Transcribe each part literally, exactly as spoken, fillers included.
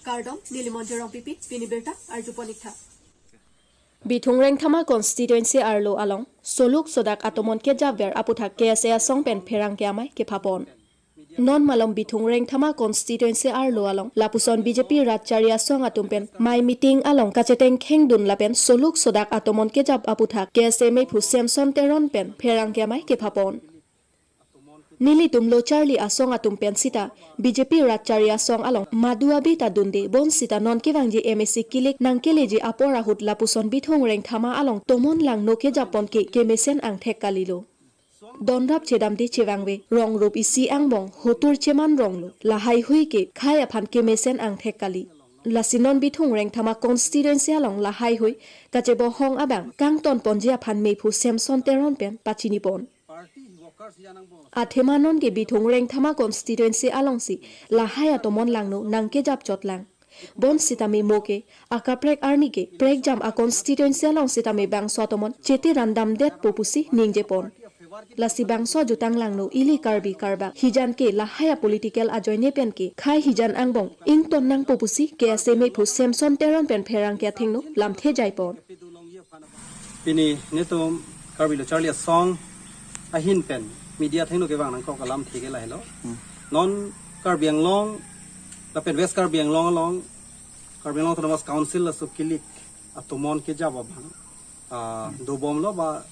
Kardom, neli Monjir Rongpipi, pini birta arjupon ik tha. Bithung Rengthama constituency arlo along soluk sodak atomon kejapver aputhak K S A asong pen pherangke amei kephapon. Non malom Bithung Rengthama constituency arlo along lapuson B J P rat chari asong atum pen mei meeting along kachetengkheng dun lapen soluk sodak atomon kejap aputhak K S A meiphu Samson Teron pen pherangke amei kephapon. Nelitum lo charli asong atum pen sita B J P rat chari asong along madu abi ta dunde, bonsita non kevangji M A C kilik nangkeleji apor ahut lapuson Bithung Rengthama along tomon langno kejapon ke kemesen angthek kalilo. Donrap chedamde chevangve, rong rup isi angbong hotur cheman ronglo, lahai hui ke khei aphan kemesen angthek kali. Lasi non Bithung Rengthama constituency along lahai hui kachebohong abang kangtonponji aphan meiphu Samson Teron pen pachinipon. Athema non ke Bithung Rengthama constituency alongsi lahai atomon langno nangkejapchotlang. Bonsitame mo ke akaprek arni ke prekjam a constituency along sitame bangso atomon cheterandamdetpo pusi ningjepon. Lasi bangso jutang langno ili Karbi karbak hijan ke lahai a political ajoine pen ke khei hijan angbong ington nangpo pusi K S A meiphu Samson Teron pen pherangke athengno lamthe jaipon. Pini netum Karbi lo charli asong ahin pen media athengno kevang nangkok alamthe ke lahelo. Hmm. Non Karbi Anglong lapen West Karbi Anglong along, Karbi Anglong Autonomous Council laso kilik atomon kejap abang, ah, dobomlo ba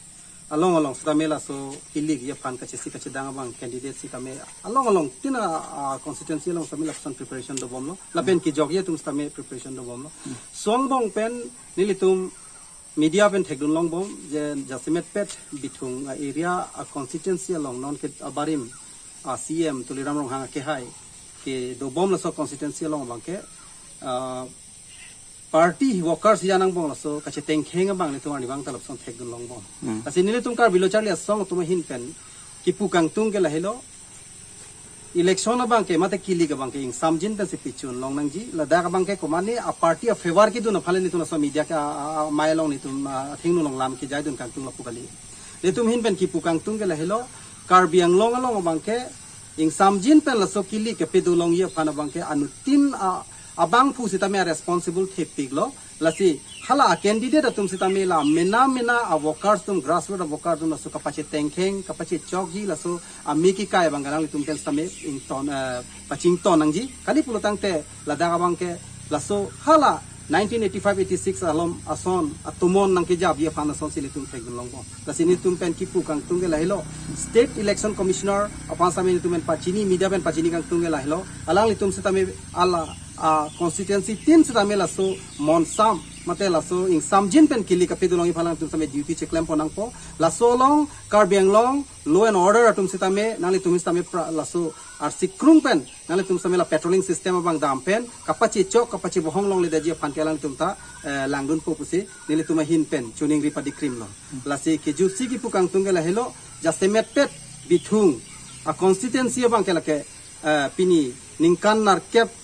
along along sitame laso kilikji aphan kachesi kachedang abang candidate sitame along along tin a, ah, constituency along sitame lapuson preparation dobomlo. Lapen kejokji atum sitame preparation dobomlo. Hmm. Song angbong pen nelitum media pen thekdun longbom je jasemet pet Bithung a area a constituency along non ke abarim a C M Tuliram Ronghang akehai kedobom laso constituency along abang ke, ah, party workers hijan angbong laso kachetengkheng abang nelitum arnivang ta lapuson thekdun longbom. Hmm. Lasi nelitum Karbi lo charli asong atum ahin pen kipu kangtung ke lahelo. Election abang ke mate kilik abang ke ingsamjin pensi pichun long nangji, ladak abang ke komane a party a favour kedun aphan le nelitum laso media ke a, a, a, amei along nelitum, a, athengno along lam kejaidun kangtung lapu kali. Nelitum ahin pen kipu kangtung ke lahelo, Karbi Anglong along abang ke ingsamjin pen laso kilik kepedo longji aphan abang ke anuttin a, abangphu sitame a responsible thepiklo. Lasi hala a candidate atum sitame la mena mena a workers atum, grassroots a workers atum laso kapachetengkheng, kapachechokji laso amei kekai abang alanglitum pen sitame ington, eh, pachington nangji. Kali pulotangte ladak abang ke laso hala nineteen eighty-five eighty-six alom ason atomon nangkejapji aphan asonsi nelitum thekdun longbom. Lasi nelitum pen kipu kangtung ke lahelo, State Election Commissioner aphan sitame nelitum pen pachini, media pen pachini kangtung ke lahelo, alanglitum sitame hala a constituency tin sitame laso monsam mate laso ingsamjin pen kilik kapedo longji aphan alanglitum sitame duty cheklempon nangpo. Laso along Karbi Anglong law and order atum sitame nanglitum sitame pra-, laso arsikrung pen nanglitum sitame la patrolling system abang dam pen kapachechok kapachebohong longledetji aphan ke alanglitum ta, eh, langdunpo pusi nelitum ahin pen choningri padikrimlo. Lasi kejutsi kipu kangtung ke lahelo, jasemet pet Bithung a constituency abang ke lake, eh, pini ningkan nerkep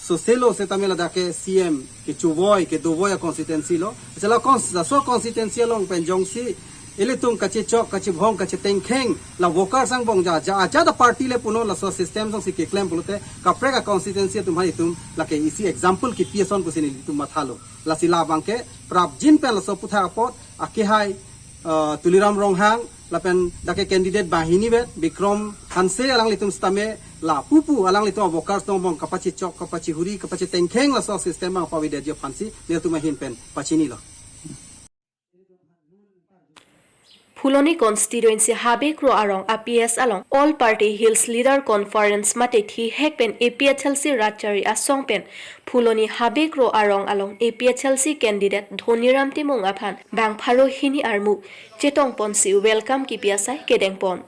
soselo sitame ladak ke C M kechuvoi kedovoi a constituency lo. Sela cons-, laso constituency along pen jongsi ilitum kachechok, kachebohong, kachetengkheng la workers angbong ja, ja, ajat a party le punon laso system jongsi keklem pulote kaprek a constituency atum aphan itum lake isi example kipi ason pusi nelitum mathalo. Lasi labang ke prapjin pen laso aputhak apot akehai, eh, Tuliram Ronghang lapen dak ke candidate banghini vet Bikrom Hanse alanglitum sitame lapu pu alanglitum a workers angbong kapachechok, kapachehuri, kapachetengkheng laso system abang pavedetji aphansi nelitum ahin pen pachinilo. Phuloni constituency Habekro arong a P S along All Party Hills Leader Conference mate thihek pen A P H L C rat chari asong pen Phuloni Habekro arong along A P H L C candidate Dhoniram Timung aphan bang pharo hini armu chetongponsi welcome kipi asai kedengpon.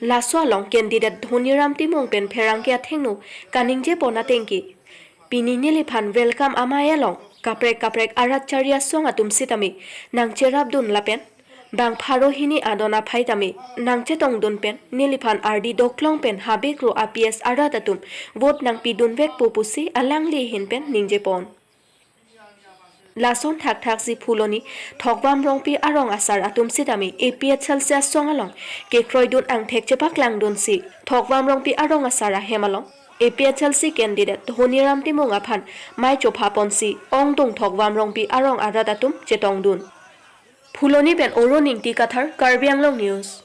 Laso along candidate Dhoniram Timung pen pherangke athengno kaningjepon ateng ke, pini neliphan welcome amei along kaprek kaprek arat chari asong atum sitame nangcherapdun lapen bang pharo hini adon aphai tame nangchetongdun pen neliphan ardi doklong pen Habekro a P S arat atum vote nangpidunvekpo pusi alangli ahin pen ningjepon. Lason thakthaksi Phuloni Thokvam Rongpi arong asar atum sitame A P H L C asong along kekroidun angthek chepaklangdunsi Thokvam Rongpi arong asar ahem along A P H L C candidate Dhoniram Timung aphan mei chopha ponsi ongdung thok Vam Rongpi arong arat atum chetongdun. Phuloni pen Orun Ingti Kathar, Karbi Anglong News.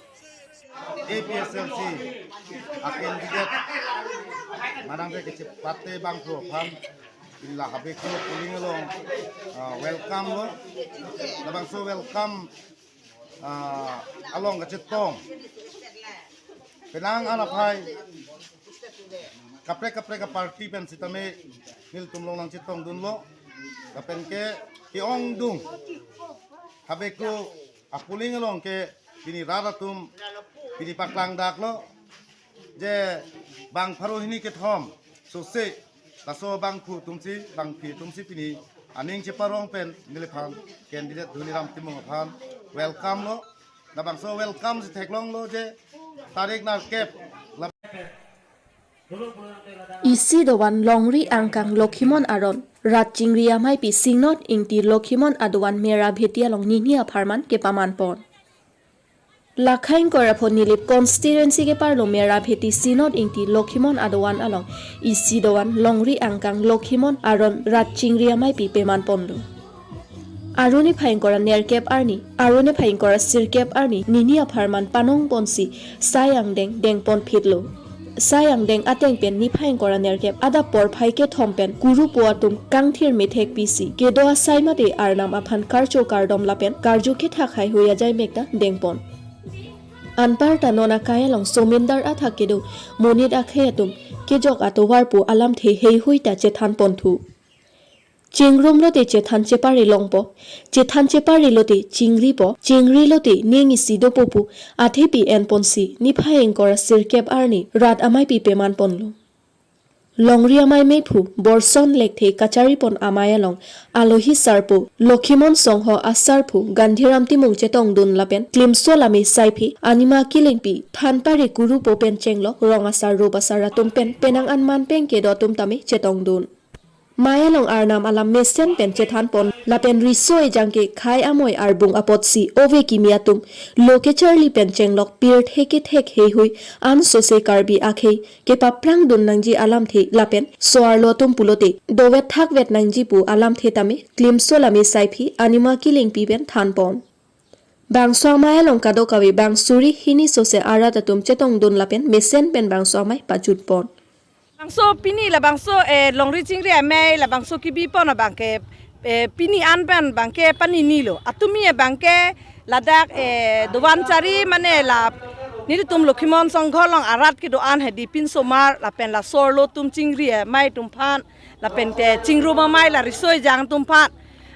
A P H L C a candidate manang de kechepate bangphu aphan illa Habeku polling along, ah, welcome lo. Labangso welcome, ah, along kachetong penang anaphai kaprek kaprek a-party pen sitame nelitum along nangchetongdunlo. Lapen ke ke-ongdung Habeku a-polling along ke pini rat atum pini paklangdaklo je bang pharo hini kethom sose laso bangphu atumsi, bangphi atumsi pini aning cheparong pen neliphan candidate Dhoniram Timung aphan welcome lo. Labangso welcome si theklonglo je tarik nerkep la Isi dovan Longri angkang Lokhimon aron, rat chingri ameipi Singnot Ingti Lokhimon adovan Mera Bheti along nini apharman kepaman pon. Lakha ingkoi ra pho Nilip constituency keparlo Mera Bheti Singnot Ingti Lokhimon adovan along isi dovan Longri angkang Lokhimon aron rat chingri ameipi peman ponlo. Aru niphai ingkoi ra nerkep arni, aru niphai ingkoi ra sirkep arni, nini apharman panong ponsi, sai angdeng dengpon phitlo. Sai angdeng ateng pen niphai ingkoi ra nerkep adap porphai kethom pen kurupo atum kangthir methek pisi kedo asai mate Arnam aphan karcho kardom lapen karju kethak haihui ajai mekta dengpon. Anparta non akai along somindar athak kedo monit akhei atum kejok atovar pu alamthe heihui ta chethan ponthu. Chingrum lote chethan chepare longpo, chethan chepare lote chingripo, chingri lote ning isi dopo pu athepi enponsi niphai ingkoi ra sirkep arni rat ameipi peman ponlo. Longri amei mephu Borson Lekthe kachari pon amei along alohi sarpo Lokhimon Songho asarpo Gandhiram Timung chetongdun lapen Klimso Lame Saiphi, Anima Kilingpi, thanpare kurupo pen chenglok rong asar rup asar atum pen penang anman pen kedo atum tame chetongdun. Mei along Arnam alam mesen pen chethan pon lapen riso ejang ke khai amoi arbung apotsi ove kimi atum lo kecharli pen chenglok pirthe kethek heihui an sose Karbi akhei kepaphrangdun nangji alamthe lapen so-arlo atum pulote dovet thakvet nangji pu alamthe tame Klimso Lame Saiphi, Anima Kilingpi pen than pon. Bangso amei along kadokave bang suri hini sose arat atum chetongdun lapen mesen pen bangso amei pajut pon. Bangso pini labangso, eh, longri chingri amei labangso kebi pon abang ke, eh, pini an pen abang ke paninilo. Atumi abang ke ladak, eh, dovan chari mane la nelitum Lokhimon Songho along arat kedo-an hedi pinsomar lapen la so-arlo atum chingri amei atum aphan lapen te chingrum amei la riso ejang atum aphan.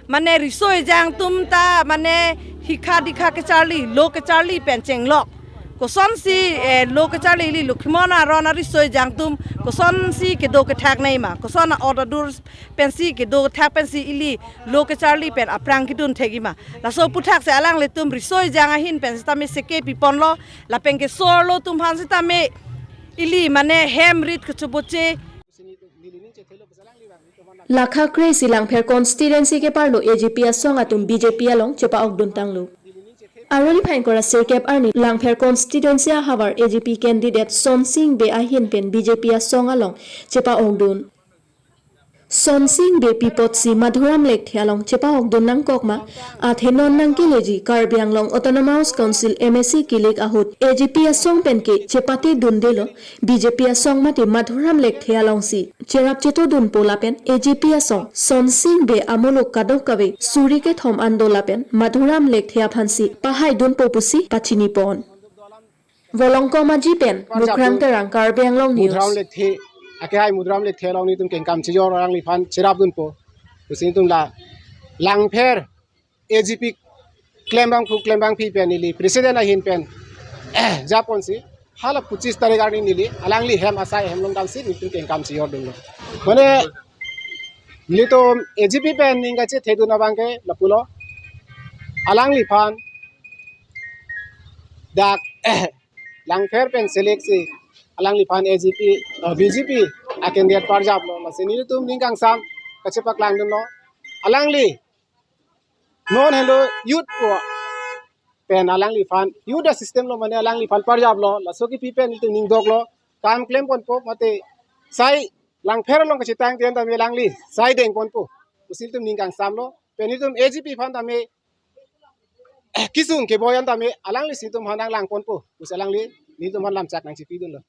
Mane riso ejang atum ta mane hikha dikha kecharli, lo kecharli pen chenglok. Kosonsi, eh, lo kecharli ili Lokhimon aron ariso ejang atum kosonsi kedo kethak nangji ma. Koson a-order dur pensi kedo kethak pensi ili lo kecharli pen aphrang kedun thekji ma. Laso aputhaksi alanglitum riso ejang ahin pen sitame seke pi ponlo. Lapen ke so-arlo atum aphan sitame ili mane hem rit kechoboche. Lakha kre-isi Langpher constituency keparlo A G P asong atum B J P along chepa-okdun tanglo. Aru niphai ingkoi ra sirkep arni Langpher constituency ahavar A G P candidate Sonsing Bey ahin pen B J P asong along chepa-okdun. Sonsing Bey pi apotsi Madhuram Lekthe along chepa-okdun nangkok ma, athe non nangkeleji Karbi Anglong Autonomous Council M A C kilik ahut A G P asong pen ke chepate dundelo, B J P asong mate Madhuram Lekthe alongsi cherap chetodunpo lapen A G P asong Sonsing Bey amuluk kadokave suri kethom an do lapen Madhuram Lekthe aphansi pahaidunpo pusi pachini pon. Volongkom Aji pen Mukrang Terang, Karbi Anglong News. Madhuram Lekthe, akehai Madhuram Lekthe along nelitum kengkam chijor alangliphan cherapdunpo. Pusi nelitum la Langpher A G P klembangphu klembangpi pen neli president ahin pen japonsi hala pochis tarik arni neli alangli hem asai hem longdamsi nelitum kengkam chijordunlo. Mane nelitum A G P pen ning kachethedun abang ke lapulo. Alangliphan dak Langpher pen select si alangliphan A G P, eh, B J P a-candidate parjaplo. Lasi nelitum ning kangsam kachepaklangdunlo. Alangli non helo youth po pen alangliphan youth a-system lo mane alangliphan parjaplo. Laso kipi pen nelitum ning doklo. Kam klemponpo mate Sai Langpher along kachetang tian tame alangli sai dengponpo pusi nelitum ning kangsamlo. Pen nelitum A G P aphan tame kisung keboi an tame alanglisi nelitum aphan nanglangponpo pusi alangli nelitum aphan lamchak nangchipidunlo.